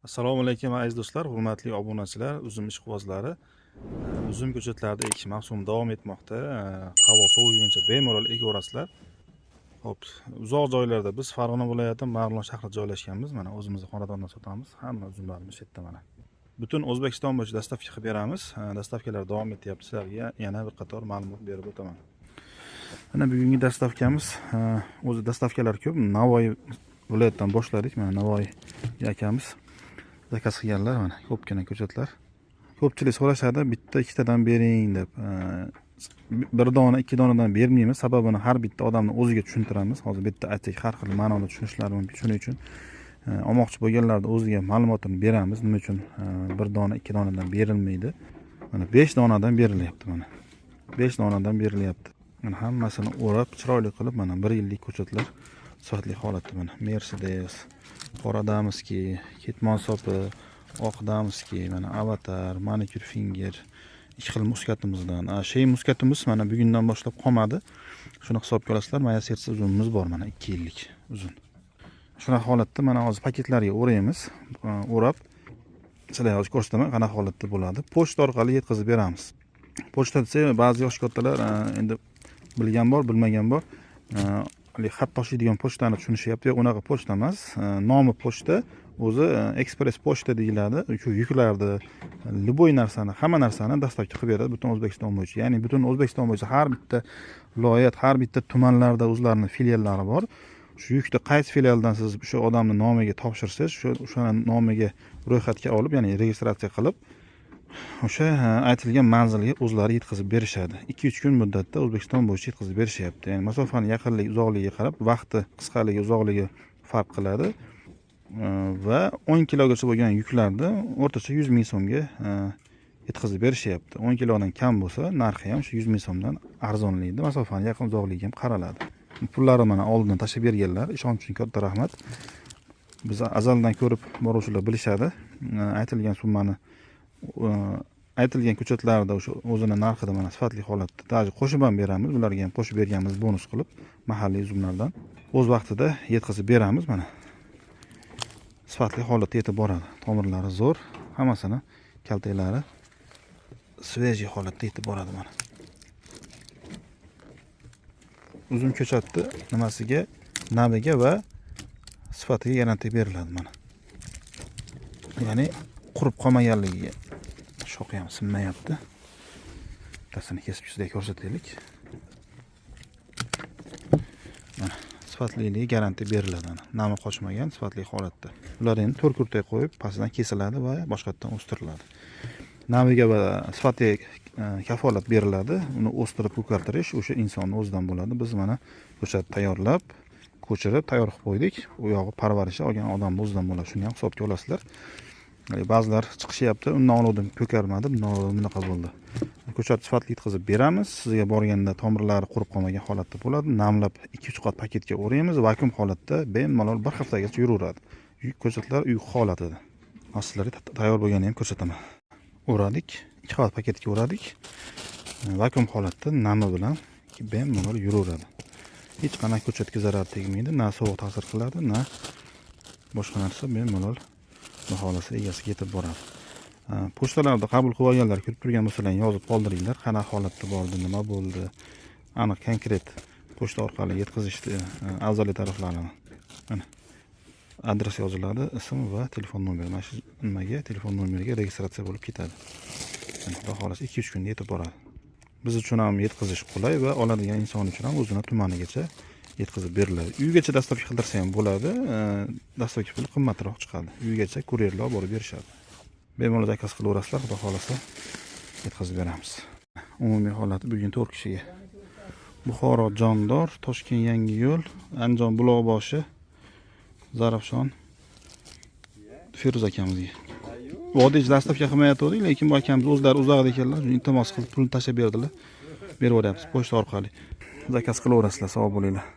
Assalomu alaykum, aziz do'stlar, hurmatli obunachilar, uzum ishqibozlari. Uzum ko'chatlarida ekish mavsumi davom etmoqda. Havo soviguncha bemalol ekaverasizlar. Xo'p, uzoq joylarda biz Farg'ona viloyati Marg'ilon shahrida joylashganmiz. Mana o'zimizni xonadondan sotamiz. Hamma uzumlarimiz shu yerda mana. Butun O'zbekiston bo'yicha доставка qilib beramiz. Доставка lar davom etyapti. Sizlarga yana bir qator ma'lumot berib o'taman. Mana bugungi доставка miz, o'zi доставка lar ko'p. Navoiy viloyatidan boshladik. Mana Navoiy akamiz заказ qilganlar, mana ko'pgina ko'chatlar. Ko'pchilik so'rashadi, bitta ikkitadan bering deb. Bir dona, ikki donadan bermaymiz. Sababini har bitta odamni o'ziga tushuntiramiz. Hozir bitta aytsak, har xil ma'noda tushunishlari mumkin. Shuning uchun olmoqchi bo'lganlarni o'ziga ma'lumotini beramiz. Nima uchun bir dona, ikki donadan berilmaydi? Mana 5 donadan berilyapti mana. 5 donadan berilyapti. Mana hammasini o'rab, chiroyli qilib, mana 1 yillik ko'chatlar sifatli holatda mana Mercedes, qora дамский, ketmon sopi, oq дамский, mana Avatar, Manicure Finger, ikki xil muskatimizdan. Shay muskatimiz mana bugundan boshlab qolmadi. Shuni hisobga olasizlar. Maya Сердце uzumimiz bor mana 2 yillik uzun. Shunaqa holatda mana hozir paketlarga o'raymiz. O'rab sizlarga hozir ko'rsataman, qanaqa holatda bo'ladi. Pochta orqali yetkazib beramiz. Pochta desak, ba'zi yosh kattalar endi bilgan bor, bilmagan bor. Haligi xat tashiydigan pochtani tushunishyapti. Yo'q, unaqa pochta emas. Nomi pochta, o'zi ekspress pochta deyiladi. Shu yuklarni, любой narsani, hamma narsani доставка qilib beradi butun O'zbekiston bo'yicha. Ya'ni butun O'zbekiston bo'yicha har bitta viloyat, har bitta tumanlarda o'zlarining filiallari bor. Shu yukni qaysi filialdan siz o'sha odamni nomiga topshirsangiz, shu o'shani nomiga ro'yxatga olib, ya'ni registratsiya qilib, o'sha aytilgan manzilga o'zlari yetkazib berishadi. 2-3 kun muddatda O'zbekiston bo'yicha yetkazib berishyapti. Ya'ni masofani yaqinligi, uzoqligiga qarab, vaqti qisqaligi, uzoqligi farq qiladi. Va 10 kilogacha bo'lgan yuklarni o'rtacha 100 ming so'mga yetkazib berishyapti. 10 kilodan kam bo'lsa, narxi ham shu 100 ming so'mdan arzonlaydi. Masofani yaqin uzoqligiga ham qaraladi. Pullari mana oldindan tashlab berganlar. Ishonch uchun katta rahmat. Biz azaldan ko'rib boruvchilar bilishadi. Aytilgan summani, aytilgan ko'chatlarda o'sha o'zini narxida mana sifatli holatda даже qo'shib ham beramiz. Ularga ham qo'shib berganmiz bonus qilib mahalliy uzumlardan. O'z vaqtida yetkazib beramiz mana. Sifatli holatda yetib boradi. Tomirlari zo'r, hammasini kaltaklari свежий holatda yetib boradi mana. Uzum ko'chatni nimasiga, namiga va sifatiga garantiya beriladi mana. Ya'ni qurib qolmaganligiga. Shoxi ham sinmayapti. Bittasini kesib sizlarga ko'rsataylik. Mana sifatliligiga garantiya beriladi mana. Nami qochmagan, sifatli holatda. Ular endi to'rt kurtak qo'yib, pastidan kesiladi va boshqatdan o'stiriladi. Namiga va sifatiga kafolat beriladi. Uni o'stirib ko'kartirish o'sha insonning o'zidan bo'ladi. Biz mana ko'chat tayyorlab, ko'chirib tayyor qilib qo'ydik. U yog'i parvarishi olgan odamning o'zidan bo'ladi. Shuni ham hisobga olasizlar. Ba'zilar chiqishyapti, undan oluvdim ko'karmadi, bundan oluvdim bunaqa bo'ldi. Ko'chat sifatli yetkazib beramiz. Sizga borganda tomirlari qurib qolmagan holatda bo'ladi. Namlab 2-3 qat paketga o'raymiz, vakuum holatda bemalol bir haftagacha yuraveradi. Ko'chatlar uy holatida. Hozir sizlarga tayyor bo'lganini ham ko'rsataman. O'radik, 2 qavat paketga o'radik. Vakuum holatda nami bilan bemalol yuraveradi. Hech qanday ko'chatga zarar tegmaydi, na sovuq ta'sir qiladi, na boshqa narsa, bemalol xohlasa egasiga yetib boradi. Pochtalarda qabul qilib olganlar ko'rib turgan bo'lsalar, yozib qoldiringlar, qanaqa holatda bordi, nima bo'ldi, aniq konkret pochta orqali yetkazishni afzalli taraflarini. Mana adres yoziladi, ism va telefon nomeri. Mana shu nimaga, telefon nomeriga registratsiya bo'lib ketadi. Mana xudo xohlasa 2-3 kunda yetib boradi. Biz uchun ham yetkazish qulay va oladigan inson uchun ham o'zini tumanigacha yetkazib beriladi. Uygacha доставка qildirsa ham bo'ladi. Доставка puli qimmatroq chiqadi. Uygacha kuryerlar olib borib berishadi. Bemalol заказ qilaverasizlar, xudo xohlasa yetkazib beramiz. Umumiy holati bugun 4 kishiga. Buxoro Jondor, Toshkent Yangiyo'l, Andijon Buloqboshi, Zarafshon Feruz akamizga. Vodiy доставка qilmayotgandik, lekin bu akamiz o'zlari uzoqda ekanlar, iltimos qilib pulni tashlab berdilar. Berib yuboryapmiz pochta orqali. Заказ qilaverasizlar, sog' bo'linglar.